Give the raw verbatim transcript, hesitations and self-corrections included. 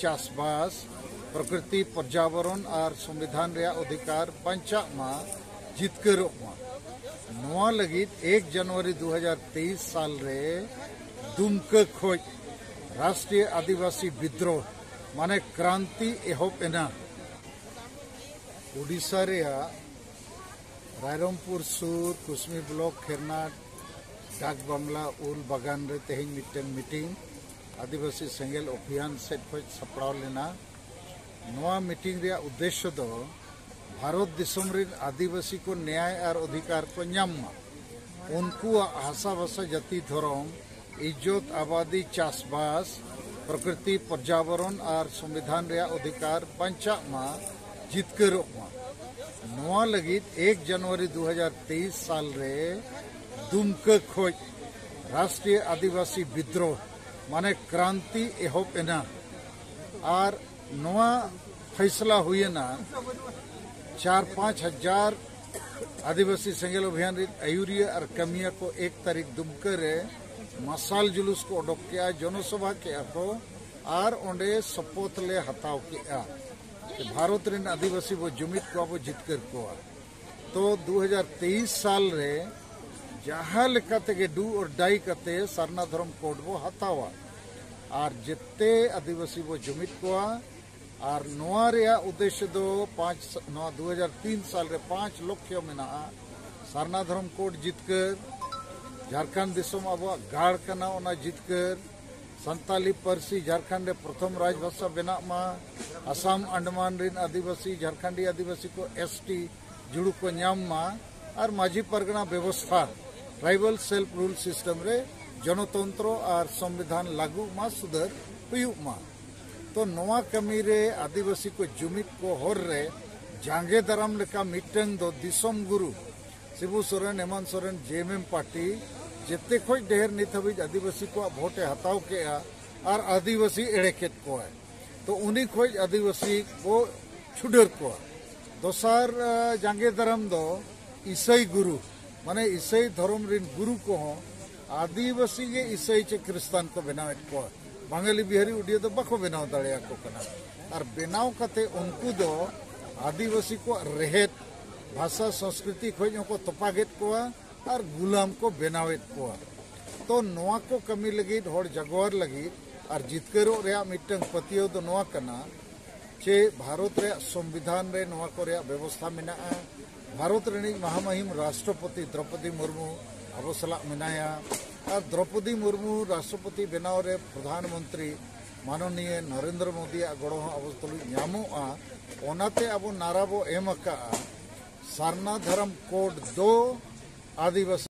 ᱪᱟᱥᱵᱟᱥ, ᱯᱨᱚᱠᱨᱤᱛᱤ, ᱯᱚᱨᱡᱟᱵᱚᱨᱚᱱ ᱟᱨ ᱥᱚᱝᱵᱤᱫᱷᱟᱱ ᱨᱮᱭᱟᱜ ᱚᱫᱷᱤᱠᱟᱨ ᱵᱟᱧᱪᱟᱜ ᱢᱟ, ᱡᱤᱛᱠᱟᱹᱨᱚᱜ ᱢᱟ᱾ ᱱᱚᱣᱟ ᱞᱟᱹᱜᱤᱫ ᱮᱠ ᱡᱟᱱᱩᱣᱟᱨᱤ ᱫᱩ ᱦᱟᱡᱟᱨ ᱛᱮᱭᱤᱥ ᱥᱟᱞ ᱨᱮ ᱫᱩᱢᱠᱟᱹ ᱠᱷᱚᱡ ᱨᱟᱥᱴᱨᱤᱭᱚ ᱟᱹᱫᱤᱵᱟᱹᱥᱤ ᱵᱤᱫᱽᱨᱳᱦ ᱢᱟᱱᱮ ᱠᱨᱟᱱᱛᱤ ᱮᱦᱚᱵ ᱮᱱᱟ᱾ ᱳᱰᱤᱥᱟ ᱨᱮᱭᱟᱜ ᱨᱟᱭᱨᱚᱝᱯᱩᱨ ᱥᱩᱨ ᱠᱩᱥᱢᱤ ᱵᱞᱚᱠ ᱠᱷᱮᱨᱱᱟᱴ ᱰᱟᱠ ᱵᱟᱝᱞᱟ ᱩᱞ ᱵᱟᱜᱟᱱ ᱨᱮ ᱛᱮᱦᱮᱧ ᱢᱤᱫᱴᱟᱝ ᱢᱤᱴᱤᱝ ᱟᱹᱫᱤᱵᱟᱹᱥᱤ ᱥᱮᱸᱜᱮᱞ ᱚᱵᱷᱤᱭᱟᱱ ᱥᱮᱫ ᱠᱷᱚᱱ ᱥᱟᱯᱲᱟᱣ ᱞᱮᱱᱟ᱾ ᱱᱚᱣᱟ ᱢᱤᱴᱤᱝ ᱨᱮᱭᱟᱜ ᱩᱫᱽᱫᱮᱥᱥᱚ ᱫᱚ ᱵᱷᱟᱨᱚᱛ ᱫᱤᱥᱚᱢ ᱨᱮᱱ ᱟᱹᱫᱤᱵᱟᱹᱥᱤ ᱠᱚ ᱱᱮᱭᱟᱭ ᱟᱨ ᱚᱫᱷᱤᱠᱟᱨ ᱠᱚ ᱧᱟᱢ ᱢᱟ, ᱩᱱᱠᱩᱣᱟᱜ ᱦᱟᱥᱟ ᱵᱷᱟᱥᱟ, ᱡᱟᱹᱛᱤ, ᱫᱷᱚᱨᱚᱢ, ᱤᱡᱽᱡᱚᱛ, ᱟᱵᱟᱫᱤ, ᱪᱟᱥᱵᱟᱥ, ᱯᱨᱚᱠᱨᱤᱛᱤ, ᱯᱚᱨᱡᱟᱵᱚᱨᱚᱱ ᱟᱨ ᱥᱚᱝᱵᱤᱫᱷᱟᱱ ᱨᱮᱭᱟᱜ ᱚᱫᱷᱤᱠᱟᱨ ᱵᱟᱧᱪᱟᱜ ᱢᱟ, ᱡᱤᱛᱠᱟᱹᱨᱚᱜ ᱢᱟ᱾ ᱱᱚᱣᱟ ᱞᱟᱹᱜᱤᱫ ᱮᱠ ᱡᱟᱱᱩᱣᱟᱨᱤ ᱫᱩ ᱦᱟᱡᱟᱨ ᱛᱮᱭᱤᱥ ᱥᱟᱞ ᱨᱮ ᱫᱩᱢᱠᱟᱹ ᱠᱷᱚᱡ ᱨᱟᱥᱴᱨᱤᱭᱚ ᱟᱹᱫᱤᱵᱟᱹᱥᱤ ᱵᱤᱫᱽᱨᱳᱦ ᱢᱟᱱᱮ ᱠᱨᱟᱱᱛᱤ ᱮᱦᱚᱵ ᱮᱱᱟ᱾ ᱟᱨ ᱱᱚᱣᱟ ᱯᱷᱟᱭᱥᱞᱟ ᱦᱩᱭᱮᱱᱟ, ᱪᱟᱨ ᱯᱟᱸᱪ ᱦᱟᱡᱟᱨ ᱟᱹᱫᱤᱵᱟᱹᱥᱤ ᱥᱮᱸᱜᱮᱞ ᱚᱵᱷᱤᱭᱟᱱ ᱨᱮᱱ ᱟᱹᱭᱩᱨᱤᱭᱟᱹ ᱟᱨ ᱠᱟᱹᱢᱤᱭᱟᱹ ᱠᱚ ᱮᱠ ᱛᱟᱹᱨᱤᱠᱷ ᱫᱩᱢᱠᱟᱹ ᱨᱮ ᱢᱟᱥᱟᱞ ᱡᱩᱞᱩᱥ ᱠᱚ ᱚᱰᱚᱠ ᱠᱮᱜᱼᱟ, ᱡᱚᱱᱚᱥᱚᱵᱷᱟ ᱠᱮᱜᱼᱟ ᱠᱚ ᱟᱨ ᱚᱸᱰᱮ ᱥᱚᱯᱚᱛ ᱞᱮ ᱦᱟᱛᱟᱣ ᱠᱮᱜᱼᱟ᱾ ᱵᱷᱟᱨᱚᱛ ᱨᱮᱱ ᱟᱹᱫᱤᱵᱟᱹᱥᱤ ᱵᱚ ᱡᱩᱢᱤᱫ ᱠᱚᱣᱟ, ᱵᱚ ᱡᱤᱛᱠᱟᱹᱨ ᱠᱚᱣᱟ᱾ ᱛᱚ ᱫᱩ ᱦᱟᱡᱟᱨ ᱛᱮᱭᱤᱥ ᱥᱟᱞ ᱨᱮ ᱡᱟᱦᱟᱸ ᱞᱮᱠᱟ ᱛᱮᱜᱮ do or die ᱠᱟᱛᱮ ᱥᱟᱨᱱᱟ ᱫᱷᱚᱨᱚᱢ ᱠᱳᱰ ᱵᱚ ᱦᱟᱛᱟᱣᱟ ᱟᱨ ᱡᱮᱛᱮ ᱟᱹᱫᱤᱵᱟᱹᱥᱤ ᱵᱚ ᱡᱩᱢᱤᱫ ᱠᱚᱣᱟ᱾ ᱟᱨ ᱱᱚᱣᱟ ᱨᱮᱭᱟᱜ ᱩᱫᱽᱫᱮᱥᱥᱚ ᱫᱚ ᱯᱟᱸᱪ, ᱱᱚᱣᱟ ᱫᱩ ᱦᱟᱡᱟᱨ ᱛᱤᱱ ᱥᱟᱞ ᱨᱮ ᱯᱟᱸᱪ ᱞᱚᱠᱠᱷᱚ ᱢᱮᱱᱟᱜᱼᱟ᱾ ᱥᱟᱨᱱᱟ ᱫᱷᱚᱨᱚᱢ ᱠᱳᱰ ᱡᱤᱛᱠᱟᱹᱨ, ᱡᱷᱟᱲᱠᱷᱚᱸᱰ ᱫᱤᱥᱚᱢ ᱟᱵᱚᱣᱟᱜ ᱜᱟᱲ ᱠᱟᱱᱟ, ᱚᱱᱟ ᱡᱤᱛᱠᱟᱹᱨ, ᱥᱟᱱᱛᱟᱞᱤ ᱯᱟᱹᱨᱥᱤ ᱡᱷᱟᱲᱠᱷᱚᱸᱰ ᱨᱮ ᱯᱨᱚᱛᱷᱚᱢ ᱨᱟᱡᱽᱵᱷᱟᱥᱟ ᱵᱮᱱᱟᱜ ᱢᱟ, ᱟᱥᱟᱢ ᱟᱱᱰᱟᱢᱟᱱ ᱨᱮᱱ ᱟᱹᱫᱤᱵᱟᱹᱥᱤ, ᱡᱷᱟᱲᱠᱷᱚᱸᱰᱤ ᱟᱹᱫᱤᱵᱟᱹᱥᱤ ᱠᱚ, ᱮᱥ ᱴᱤ, ᱡᱩᱲᱩ ᱠᱚ ᱧᱟᱢ ᱢᱟ, ᱟᱨ ᱢᱟᱹᱡᱷᱤ ᱯᱟᱨᱜᱟᱱᱟ ᱵᱮᱵᱚᱥᱛᱷᱟ, ᱴᱨᱟᱭᱵᱟᱞ ᱥᱮᱞᱯ ᱨᱩᱞ ᱥᱤᱥᱴᱮᱢ ᱨᱮ ᱡᱚᱱᱚᱛᱚᱱᱛᱨᱚ ᱟᱨ ᱥᱚᱝᱵᱤᱫᱷᱟᱱ ᱞᱟᱹᱜᱩᱜ ᱢᱟ, ᱥᱩᱫᱷᱟᱹᱨ ᱦᱩᱭᱩᱜ ᱢᱟ᱾ ᱛᱚ ᱱᱚᱣᱟ ᱠᱟᱹᱢᱤ ᱨᱮ ᱟᱹᱫᱤᱵᱟᱹᱥᱤ ᱠᱚ ᱡᱩᱢᱤᱫ ᱠᱚ ᱦᱚᱨ ᱨᱮ ᱡᱟᱸᱜᱮ ᱫᱟᱨᱟᱢ ᱞᱮᱠᱟ ᱢᱤᱫᱴᱟᱝ ᱫᱚ ᱫᱤᱥᱚᱢ ᱜᱩᱨᱩ ᱥᱤᱵᱩ ᱥᱚᱨᱮᱱ, ᱦᱮᱢᱟᱱᱛ ᱥᱚᱨᱮᱱ, ᱡᱮ ᱮᱢ ᱮᱢ ᱯᱟᱨᱴᱤ ᱡᱮᱛᱮ ᱠᱷᱚᱡ ᱰᱷᱮᱨ ᱱᱤᱛ ᱦᱟᱹᱵᱤᱡ ᱟᱹᱫᱤᱵᱟᱹᱥᱤ ᱠᱚᱣᱟᱜ ᱵᱷᱳᱴ ᱮ ᱦᱟᱛᱟᱣ ᱠᱮᱜᱼᱟ ᱟᱨ ᱟᱹᱫᱤᱵᱟᱹᱥᱤ ᱮᱲᱮ ᱠᱮᱫ ᱠᱚᱣᱟᱭ᱾ ᱛᱚ ᱩᱱᱤ ᱠᱷᱚᱡ ᱟᱹᱫᱤᱵᱟᱹᱥᱤ ᱵᱚ ᱪᱷᱩᱰᱟᱹᱨ ᱠᱚᱣᱟ᱾ ᱫᱚᱥᱟᱨ, ᱟ, ᱡᱟᱸᱜᱮ ᱫᱟᱨᱟᱢ ᱫᱚ ᱤᱥᱟᱹᱭ ᱜᱩᱨᱩ, ᱢᱟᱱᱮ ᱤᱥᱟᱹᱭ ᱫᱷᱚᱨᱚᱢ ᱨᱮᱱ ᱜᱩᱨᱩ ᱠᱚᱦᱚᱸ ᱟᱹᱫᱤᱵᱟᱹᱥᱤ ᱜᱮ ᱤᱥᱟᱹᱭ ᱪᱮ ᱠᱷᱨᱤᱥᱴᱟᱱ ᱠᱚ ᱵᱮᱱᱟᱣᱮᱫ ᱠᱚᱣᱟ᱾ ᱵᱟᱝᱜᱟᱞᱤ ᱵᱤᱦᱟᱨᱤ ᱩᱰᱤᱭᱟ ᱫᱚ ᱵᱟᱠᱚ ᱵᱮᱱᱟᱣ ᱫᱟᱲᱮᱭᱟᱠᱚ ᱠᱟᱱᱟ᱾ ᱟᱨ ᱵᱮᱱᱟᱣ ᱠᱟᱛᱮ ᱩᱱᱠᱩ ᱫᱚ ᱟᱹᱫᱤᱵᱟᱹᱥᱤ ᱠᱚᱣᱟᱜ ᱨᱮᱦᱮᱫ ᱵᱷᱟᱥᱟ ᱥᱚᱸᱥᱠᱨᱤᱛᱤ ᱠᱷᱚᱱ ᱦᱚᱸᱠᱚ ᱛᱚᱯᱟᱜᱮᱫ ᱠᱚᱣᱟ ᱟᱨ ᱜᱩᱞᱟᱢ ᱠᱚ ᱵᱮᱱᱟᱣᱮᱫ ᱠᱚᱣᱟ᱾ ᱛᱚ ᱱᱚᱣᱟ ᱠᱚ ᱠᱟᱹᱢᱤ ᱞᱟᱹᱜᱤᱫ, ᱦᱚᱲ ᱡᱟᱜᱣᱟᱨ ᱞᱟᱹᱜᱤᱫ ᱟᱨ ᱡᱤᱛᱠᱟᱹᱨᱚᱜ ᱨᱮᱭᱟᱜ ᱢᱤᱫᱴᱟᱝ ᱯᱟᱹᱛᱭᱟᱹᱣ ᱫᱚ ᱱᱚᱣᱟ ᱠᱟᱱᱟ ᱡᱮ ᱵᱷᱟᱨᱚᱛ ᱨᱮᱭᱟᱜ ᱥᱚᱝᱵᱤᱫᱷᱟᱱ ᱨᱮ ᱱᱚᱣᱟ ᱠᱚ ᱨᱮᱭᱟᱜ ᱵᱮᱵᱚᱥᱛᱷᱟ ᱢᱮᱱᱟᱜᱼᱟ᱾ ᱵᱷᱟᱨᱚᱛ ᱨᱤᱱᱤᱡ ᱢᱟᱦᱟᱢᱟᱦᱤᱢ ᱨᱟᱥᱴᱨᱚᱯᱚᱛᱤ ᱫᱨᱚᱯᱚᱫᱤ ᱢᱩᱨᱢᱩ ᱟᱵᱚ ᱥᱟᱞᱟᱜ ᱢᱮᱱᱟᱭᱟ᱾ ᱟᱨ ᱫᱨᱚᱯᱚᱫᱤ ᱢᱩᱨᱢᱩ ᱨᱟᱥᱴᱨᱚᱯᱚᱛᱤ ᱵᱮᱱᱟᱣ ᱨᱮ ᱯᱨᱚᱫᱷᱟᱱ ᱢᱚᱱᱛᱨᱤ ᱢᱟᱱᱚᱱᱤᱭᱟᱹ ᱱᱚᱨᱮᱱᱫᱨᱚ ᱢᱳᱫᱤᱭᱟᱜ ᱜᱚᱲᱚ ᱦᱚᱸ ᱟᱵᱚ ᱛᱩᱞᱩᱡ ᱧᱟᱢᱚᱜᱼᱟ᱾ ᱚᱱᱟᱛᱮ ᱟᱵᱚ ᱱᱟᱨᱟ ᱵᱚ ᱮᱢ ᱟᱠᱟᱜᱼᱟ, ᱥᱟᱨᱱᱟ ᱫᱷᱚᱨᱚᱢ ᱠᱳᱰ ᱫᱚ ᱟᱹᱫᱤᱵᱟᱹᱥᱤ